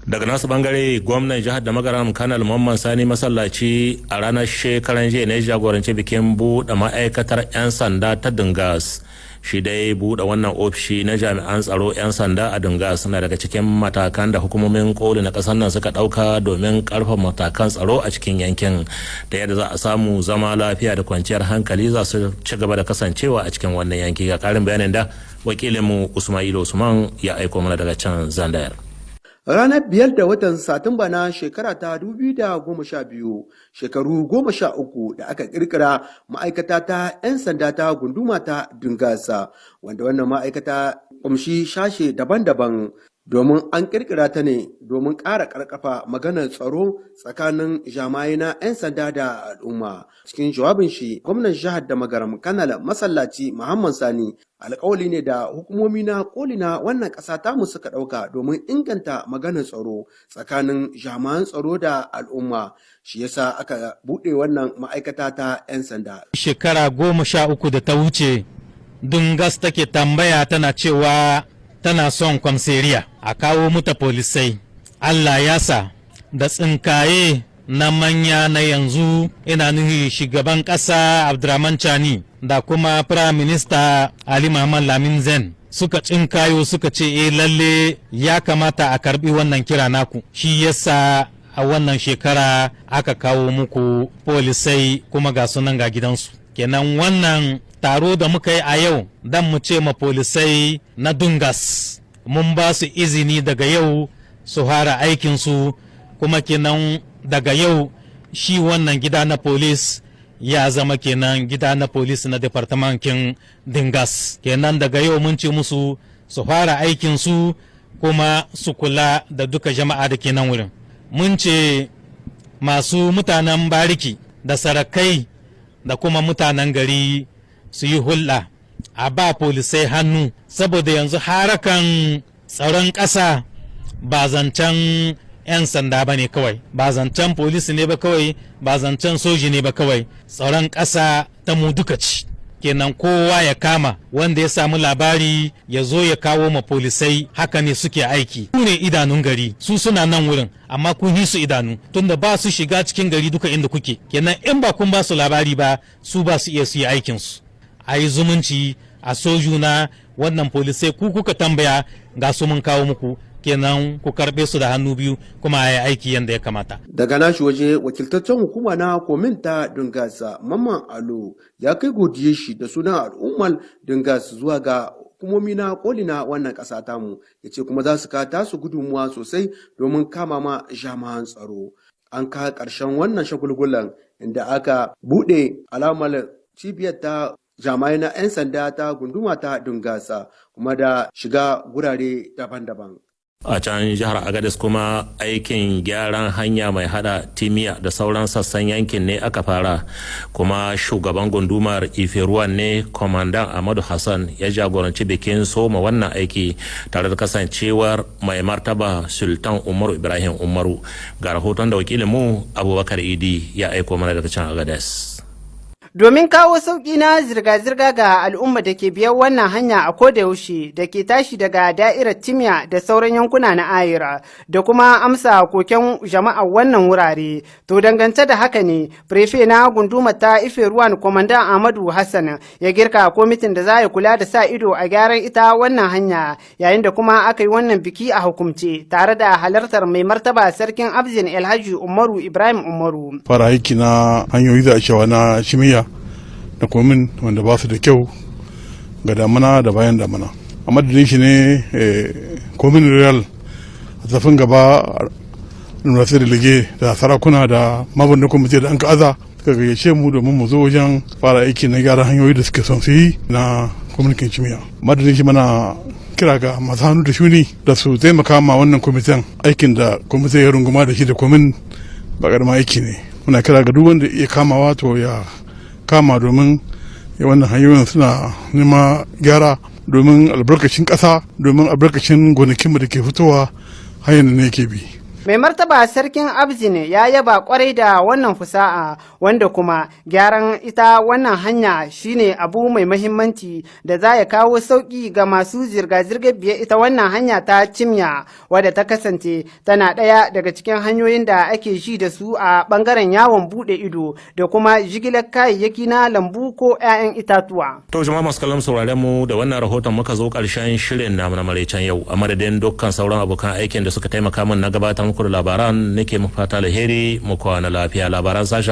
Daga nasu bangare, gwamnan jihar Da Magaram, Kanal Mamman Sani Masallaci, a ranar shekaran jiya ne jagoranci bikin buɗe ma'aikatar 'yan sanda ta Dungas. Shi dai buɗe wannan ofishi na jami'an tsaro 'yan sanda a Dungas na daga cikin matakan da hukumomin koli na ƙasar nan suka ɗauka domin ƙarfafa matakan tsaro a cikin yankin, da yadda za a samu zama lafiya da kwanciyar hankali za su ci gaba da kasancewa a cikin wannan yanki. Ga ƙarin bayanin da wakilinmu Usmailu Usman ya aiko mana daga can Zandayar. Ranar 5 da watan Satumba na shekara ta 2012, shekaru 13 da aka kirkira ma'aikata ta 'yan sanda ta gunduma ta Dungasa, wanda wannan ma'aikata kumshi shashe daban-daban, domin an kirkira ta ne domin ƙara ƙarfafa maganar tsaro tsakanin jama'ai na 'yan sanda da al'umma. Cikin jawabin shi, gwamnan jihar Da Magaram, Kanal Masallaci Muhammad Sani, alkawali ne da hukumomi na koli na wannan ƙasa tamu suka ɗauka domin inganta maganar tsaro tsakanin jami'an tsaro da al'umma, shi yasa aka buɗe wannan ma'aikata ta 'yan sanda. Shekara 13 da ta wuce, Dungas take tambaya, tana cewa tana son commissariat, a kawo muta polisai. Allah ya sa da tsinkaye na manya na yanzu, ina nuhi shugaban ƙasa Abdurrahman Chani da kuma Prime Minister Ali Muhammad Lamin Zen, suka tsinkayo suka ce, "E, lalle ya kamata a karbi wannan kira naku." Shi yasa a wannan shekara aka kawo muku polisai, kuma ga sunan ga gidansu. Kenan wannan taro da muka yi a yau don mu ce ma polisai na Dungas mun ba su izini daga yau su fara aikinsu. Kuma kenan daga yau shi wannan gida na polis ya zama kenan gida na polis na departamentin Dingas. Kenan daga yau mun ce musu su fara aikinsu kuma su kula da duka jama'a da ke nan wurin. Mun ce masu mutanen bariki da sarakai da kuma mutanen gari su yi hulɗa, a ba polisai hannu, saboda yanzu harakan tsaron ƙasa ba zancen 'yan sanda ba ne kawai, ba zancen polisi ne ba kawai, ba zancen soji ne ba kawai. Tsaron ƙasa ta mu duka ci. Kenan kowa ya kama, wanda ya samu labari ya zo ya kawo ma polisai. Haka ne suke aiki. Ku ne idanun gari, su suna nan wurin, amma kun yi su idanu, tunda ba su shiga cikin gari duka inda kuke. Kenan in ba kun ba su labari ba, su ba su iya su yi aikinsu. A yi zumunci, a so juna. Wannan polisai ku kuka tambaya, ga su mun kawo muku. Kenan ku karbe su da hannu biyu kuma a yi aiki yadda ya kamata. Daga nashi waje, wakiltaccen hukuma na komin ta Dungasa, Mamman Alo, ya kai godiyar shi da sunan al'ummar Dungas zuwa ga hukumomi na koli na wannan ƙasa tamu. Ya ce kuma za su ka tasu gudunmuwa sosai domin kama ma jami'an tsaro. An ka ƙarshen wannan shagulgulan inda aka buɗe alamar cibiyar ta jami'ai na 'yan sanda ta gunduma ta Dungasa, kuma da shiga gurare daban-daban. A can jihar Agadez kuma, aikin gyaran hanya mai hada Timiya da sauran sassan yankin ne aka fara, kuma shugaban gundumar Iferuwan ne, Kwamandan Ahmadu Hassan, ya jagoranci bikin soma wannan aiki tare da kasancewar mai martaba Sultan Umaru Ibrahim Umaru. Ga rahoton da wakilinmu Abubakar Idi ya aiko mana daga can Agadez. Domin kawo sauƙi na zirga-zirga ga al'umma da ke biyan wannan hanya a koda yaushe, da ke tashi daga da'irar Timiya da sauran yankuna na Ayira, da kuma amsa koken jama'a wannan wurare. To, dangance da haka ne, Préfet na gunduma ta Iferuwan, Kwamandan Ahmadu Hassan, ya girka kwamitin da za ya kula da sa ido a gyaran ita wannan hanya, yayin da kuma aka yi wannan biki a hukumce tare da halartar mai martaba Sarkin Abzin, Alhaji Umaru Ibrahim Umaru. Fara aiki na hanyoyi za a cewa na Shimiya da komin wanda ba su da kyau ga damana da bayan damana. A madadin shi ne commune rurale a zafin gaba nuna da da sarakuna da mabin kwamiti da an ka suka gayyace mu domin mu zo wajen fara aiki na gyaran hanyoyi da suke son su yi na kwamitin Shimiya. Madadin shi mana kira ga masu hannu da shuni da su taimaka ma wannan kwamitin. Aikin da kwamitin ya runguma da shi da kwamin ba karamin aiki ne. Muna kira ga duk wanda iya kamawa, to ya kama, domin wannan hanyoyin suna nema gyara, domin albarkacin ƙasa, domin albarkacin gonakinmu da ke fitowa hanyar da ne ke bi. Mai martaba Sarkin Abzin ya yaba kwarai da wannan fusa'a, wanda kuma gyaran ita wannan hanya shine abu mai mahimmanci da za ya kawo sauki ga masu zirga-zirgar biye ita wannan hanya ta Cimya, wadda ta kasance tana ɗaya daga cikin hanyoyin da ake ji da su a ɓangaren yawon buɗe ido da kuma jigilar kayayyaki na lambu ko 'ya'yan itatuwa. To jama'a masu kallon sauraren mu, da wannan rahoton muka zo karshen shirin namu na maraicen yau. A madadin dukkan sauran abokan aikin da suka taimaka min na gabatar muku da labaran, nake muku fata alheri, mu kwana lafiya. Labaran sashen